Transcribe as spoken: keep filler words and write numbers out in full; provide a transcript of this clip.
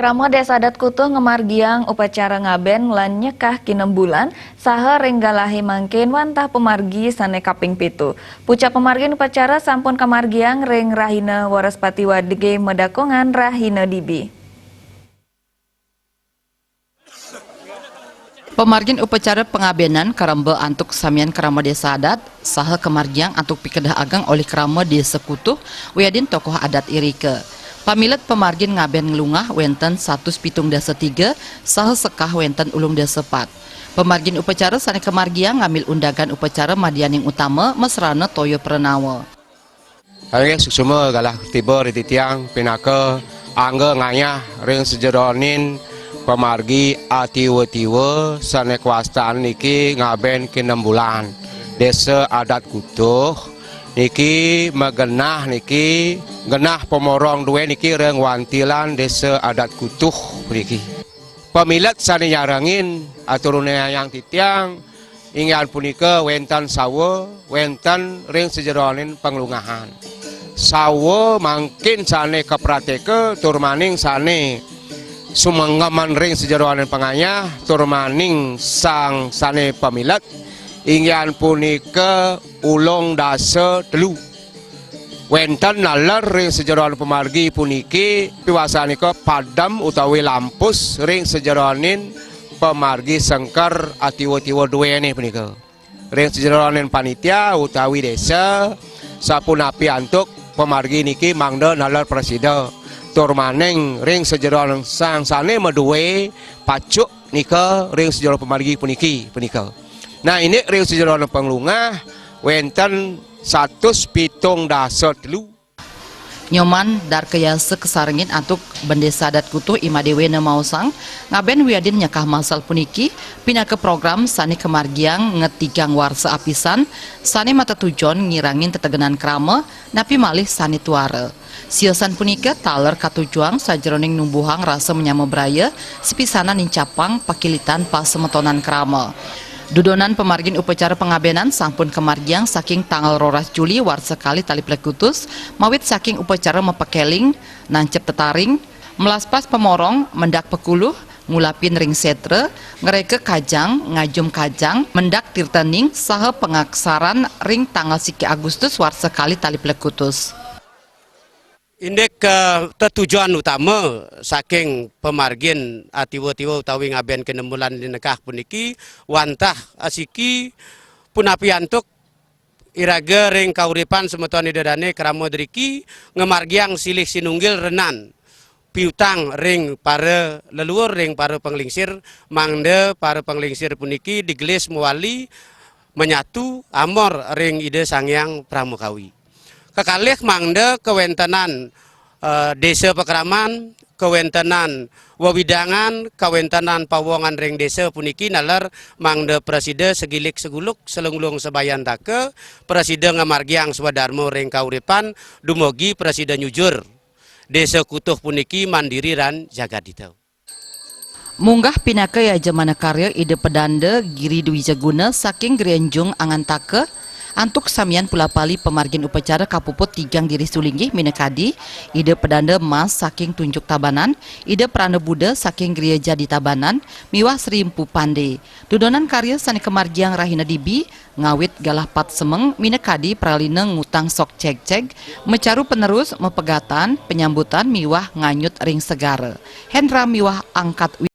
Krama Désa Adat Kutuh ngamargiang upacara ngabén lan nyekah kinembulan saha ring galahé mangkin wantah pamargi sané kaping pitu. Pucuk pamargin upacara sampun kamargiang ring rahina Wraspati Wagé Madakongan rahina Dibi. Pamargin upacara pangabénan karemba antuk samian krama désa adat saha kamargiang antuk pikedah ageng olih krama Désa Kutuh wiadin tokoh adat irika. Pamilet pamargin ngabén nglungah wénten satus pitung dasa tiga saha sekah wénten ulung dasa pat. Pamargin upacara sané kamargiang ngambil undagan upacara madianing utama masrana toya pranawa. Inggih suksma galah tiba ring titiang pinaka angga ngayah ring sajeroning pamargi atiwa-tiwa sané kawastan niki ngabén kinembulan Désa Adat Kutuh niki magenah niki genah pamorong dué niki ring wantilan Désa Adat Kutuh niki. Pamilet sané nyarengin aturunayang titiang, inggih punika wénten sawa, wénten ring sajeroning panglungahan. Sawa mangkin sané kaprateka tur maning sané sumenggeman ring sajeroning pangayah tur maning sang sané pamilet, inggih punika ulung dasa telu. Wénten naler ring sajeroning pamargi puniki piwasanika padem utawi lampus ring sajeroning pamargi sengker atiwa-tiwa duéné punika. Ring sajeroning panitia utawi désa sapunapi antuk pamargi niki mangda naler prasida tur maning ring sajeroning sang sané madué pacuk nika ring sajeroning pamargi puniki punika. Nah, indik ring sajeroning panglungah wénten satus pitung dasa telu. Nyoman Darkayasa kasarengin antuk Bendésa Adat Kutuh I Madéwéna maosang, ngabén wiadin nyekah masal puniki pinaka program sané kamargiang ngetigang warsa apisan sané matetujon ngirangin tetegenan krama, napi malih sané tuara. Siosan punika taler katujuang sajeroning numbuhang rasa manyama braya, sapisanan nincapang pakilitan pasemetonan krama. Dudonan pamargin upacara pangabénan sampun kamargiang saking tanggal roras Juli warsa kalih tali plekutus, mawit saking upacara mapakéling, nancep tetaring, melaspas pamorong, mendak pakuluh, ngulapin ring sétra, ngreka kajang, ngajum kajang, mendak tirtening, saha pangaksaran ring tanggal siki Agustus warsa kalih tali plekutus. Indik, eh, tetujon utama saking pamargin atiwa-tiwa utawi ngabén kinembulan linekah puniki wantah asiki punapi antuk iraga ring kauripan semeton Ida Dané krama driki ngamargiang silih sinunggil renan piutang ring para leluhur, ring para panglingsir, mangda para panglingsir puniki digelis mawali manyatu amor ring Ida Sang Hyang Pramakawi. Kekalih mangda kawéntenan, eh, désa pakraman, kawéntenan wewidangan, kawéntenan pawongan ring désa puniki naler mangda prasida sagilik saguluk, salunglung sabayantaka, prasida ngamargiang swadarma ring kauripan, dumugi prasida nyujur Désa Kutuh puniki mandiri lan jagadhita. Munggah pinaka yajamana karya Ida Pedanda Giri Dwijaguna saking Grianjung Angantaka, antuk samian pulapali pamargin upacara kapuput tigang diri sulinggih minakadi Ida Pedanda Mas saking Tunjuk Tabanan, Ida Prana Buddha saking Griya Jadi Tabanan, miwah Sri Empu Pande. Dudonan karya sané kamargiang rahina dibi, ngawit galah pat semeng minakadi pralina ngutang sok cegceg, macaru panerus, mapegatan, panyambutan miwah nganyut ring segara. Hendra miwah angkat